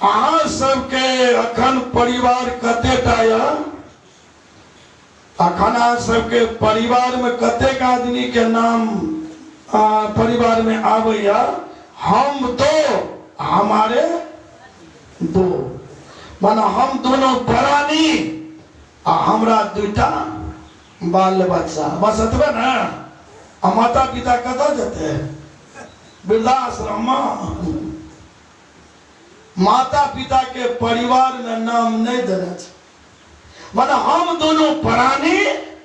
अहाँ सबके अखन परिवार कतेटा यऽ? अखन अहाँ सबके परिवार में कतेक आदमी के नाम परिवार में आबैया? हम दो, हमारे दो, माना हम दोनों प्राणी आ हमरा दुटा बाल बच्चा, बस एतबे ने। आ माता पिता कतऽ जेतै? वृद्धाश्रम में। माता पिता के परिवार में नाम नहीं देने छै, माने हम दोनों प्राणी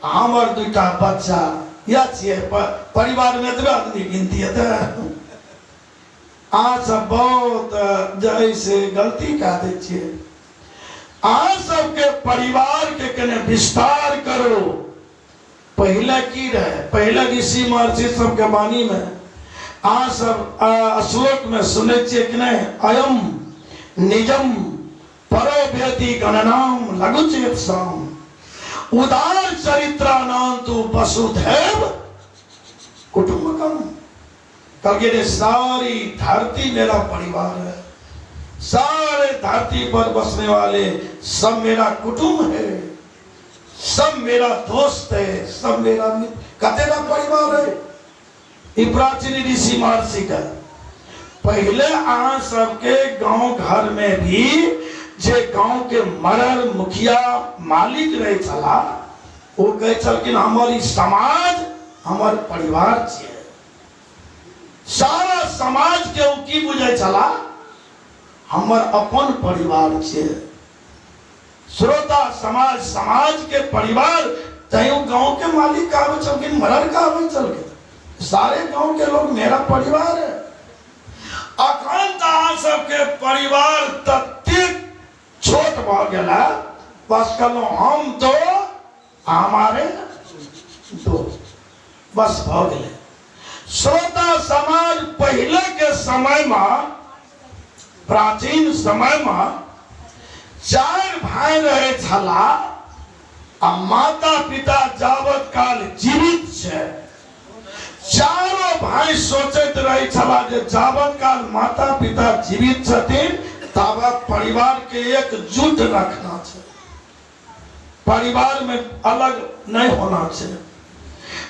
हमर दुटा बच्चा, या छियै परिवार में एतबे आदमी गिनती हेतै। अहाँ सब बहुत जे से गलती कए दै छियै। अहाँ सबके परिवार के कने विस्तार करू। पहले की रहे? पहले ऋषि महर्षि सबके वाणी में अहाँ सब श्लोक में सुनै छियै कि नहीं? अयम निजम परोभेति गणनाम लघुचेतसाम उदार चरित्राणाम तु वसुधैव कुटुम्बकम। कहलकै रे सारी धरती मेरा परिवार है, सारे धरती पर बसने वाले सब मेरा कुटुंब है, सब मेरा दोस्त है, सब मेरा मित्र। कतेटा परिवार है ई प्राचीन ऋषि महर्षि का। पहले अहाँ सबके गांव घर में भी जे गांव के मरर मुखिया मालिक रहे छला, ओ कहै छलखिन हमर ई समाज हमर परिवार छियै। सारा समाज के ओ की बुझै छला? हमर अपन परिवार छियै। श्रोता समाज, समाज के परिवार, तैयो गांव के मालिक कहबै छलखिन, मरर कहबै छलखिन, सारे गांव के लोग मेरा परिवार है। अखन तऽ अहाँ सबके परिवार ततेक छोट भऽ गेल है, बस कहलहुँ हम दो हमारे दो, बस भऽ गेलै। श्रोता समाज पहले के समय में, प्राचीन समय में चारि भाई रहे छला आ माता पिता जावत काल जीवित छै, चारो भाई सोचैत रहे छला जे जावत काल माता पिता जीवित छथिन तावत परिवार के एकजुट रखना छै, परिवार में अलग नहीं होना छै।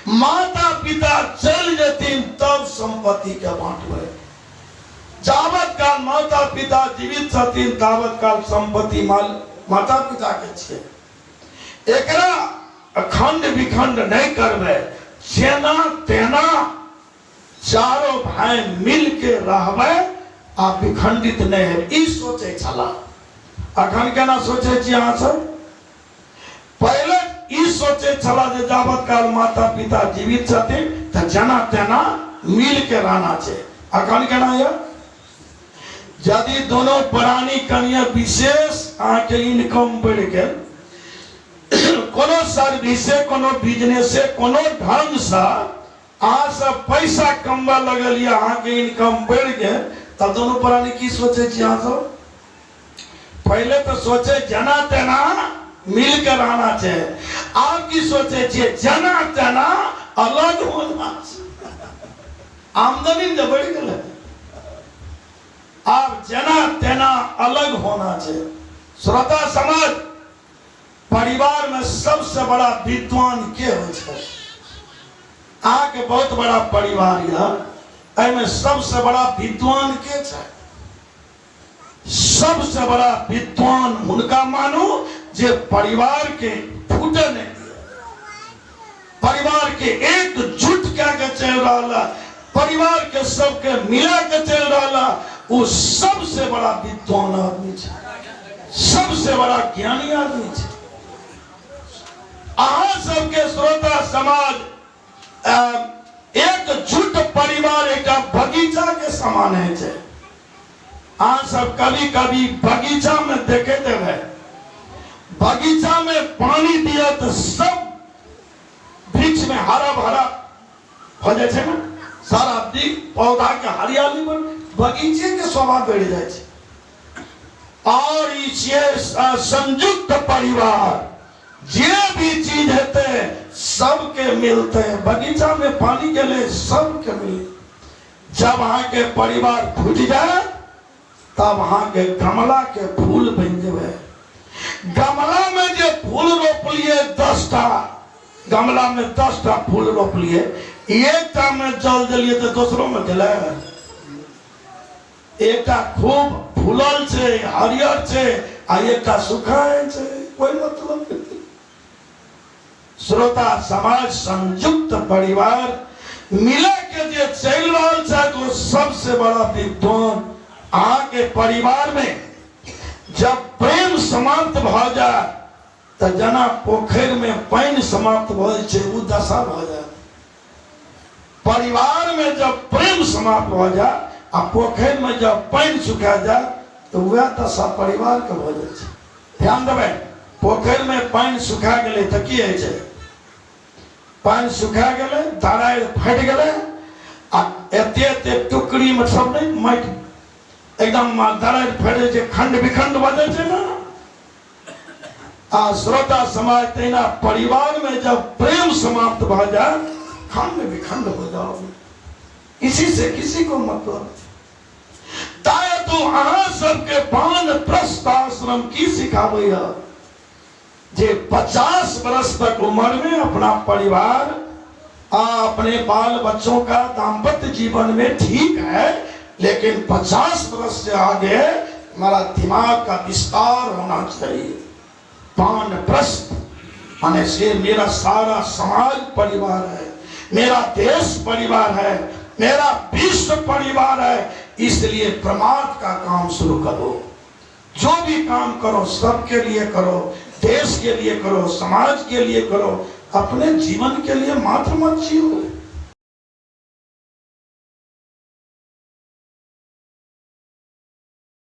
माता पिता चल जेथिन तब संपत्ति के बांटबै। जावत काल माता पिता जीवित छथिन तावत काल संपत्ति माल माता पिता के छै। एकरा अखंड विखंड नहीं करबै, जेना तेना चारो भाई मिल के रहबै आ विखंडित नहीं हेबै, ई सोचै छला। अखन केना सोचै छी अहाँ सब? पहले ई सोचै छला जे जावत काल माता पिता जीवित छथिन तऽ जेना तेना मिल के रहना छै। अखन केना यऽ? यदि दोनों प्राणी कनिया विशेष अहाँके इनकम बढ़ि गेल, कोनो सर्विसे कोनो बिजनेसे कोनो ढंगसँ अहाँ सब पैसा कमबऽ लगलियै, अहाँके इनकम बढ़ि गेल, तब दोनों प्राणी की सोचै छी अहाँ सब? पहले तो सोचे जना तेना मिल के रहना छै, आब की सोचे छियै? जना तेना अलग होना छै। आमदनी जे बढ़ि गेलै, आब जना तेना अलग होना छै। श्रोता समाज, परिवार में सबसे बड़ा विद्वान के होइ छै? अहाँके बहुत बड़ा परिवार यऽ, एहिमे सबसे बड़ा विद्वान के छै? सबसे बड़ा विद्वान हुनका मानू जे परिवार के फूटे नहीं दिए, परिवार के एकजुट कए के चलि रहल है, परिवार के सबके मिला के चलि रहल है, वो सबसे बड़ा विद्वान आदमी छै, सबसे बड़ा ज्ञानी आदमी छै। अहाँ सबके श्रोता समाज एकजुट परिवार एकटा बगीचा के समान है छै। अहाँ सब कभी कभी बगीचा में देखैत हेबै, बगीचा में पानी दिया तो सब वृक्ष में हरा भरा हो जाइ छै ने, सारा वृक्ष पौधा के हरियाली बन बगीचे के शोभा बढ़ि जाइ छै। और ई छियै संयुक्त परिवार, जे भी चीज हेतै सबके मिलतै। बगीचा में पानी गेलै सबके मिलतै। जब अहाँके परिवार फूटि जाय तब अहाँके गमला के फूल बनि जेबै। गमला में जे फूल रोपलिए 10टा, गमला में 10टा फूल रोपलिए, एकटा में जल देलिए तो दोसरो में गेलै। एकटा खूब फूलल छै, हरियर छै, आ एकटा सुखाय छै, कोई मतलब नहीं। श्रोता समाज संयुक्त परिवार मिले के जे चलि रहल छथि वो सबसे बड़ा विद्वान। अहाँके परिवार में जब प्रेम समाप्त भऽ जाय तऽ जेना पोखरि में पानि समाप्त भऽ जाइ छै ओ दशा भऽ जाय। परिवार में जब प्रेम समाप्त भऽ जाय आ पोखरि में जब पानि सुखा जाय तऽ वएह दशा परिवार के भऽ जाइ छै। ध्यान देबै, पोखरि में पानि सुखा गेलै तऽ की होइ छै? पानि सुखा गेलै, दरारि फाटि गेलै आ एते एते टुकड़ी में सब नहि माटि एकदम दरारि फाटि जाइ छै, खंड विखंड भऽ जाइ छै ने। आ श्रोता समाज तहिना परिवार में जब प्रेम समाप्त भऽ जाय खंड विखंड हो जाओ, किसी से किसी को मतलब। ताय तो अहाँ सबके वानप्रस्थ आश्रम की सिखाबैया जे 50 वर्ष तक उम्र में अपना परिवार आ अपने बाल बच्चों का दाम्पत्य जीवन में ठीक है, लेकिन 50 वर्ष से आगे हमारा दिमाग का विस्तार होना चाहिए। वानप्रस्थ माने से मेरा सारा समाज परिवार है, मेरा देश परिवार है, मेरा विश्व परिवार है, इसलिए प्रमाद का काम शुरू करो। जो भी काम करो सबके लिए करो, देश के लिए करो, समाज के लिए करो, अपने जीवन के लिए मात्र मत जियो।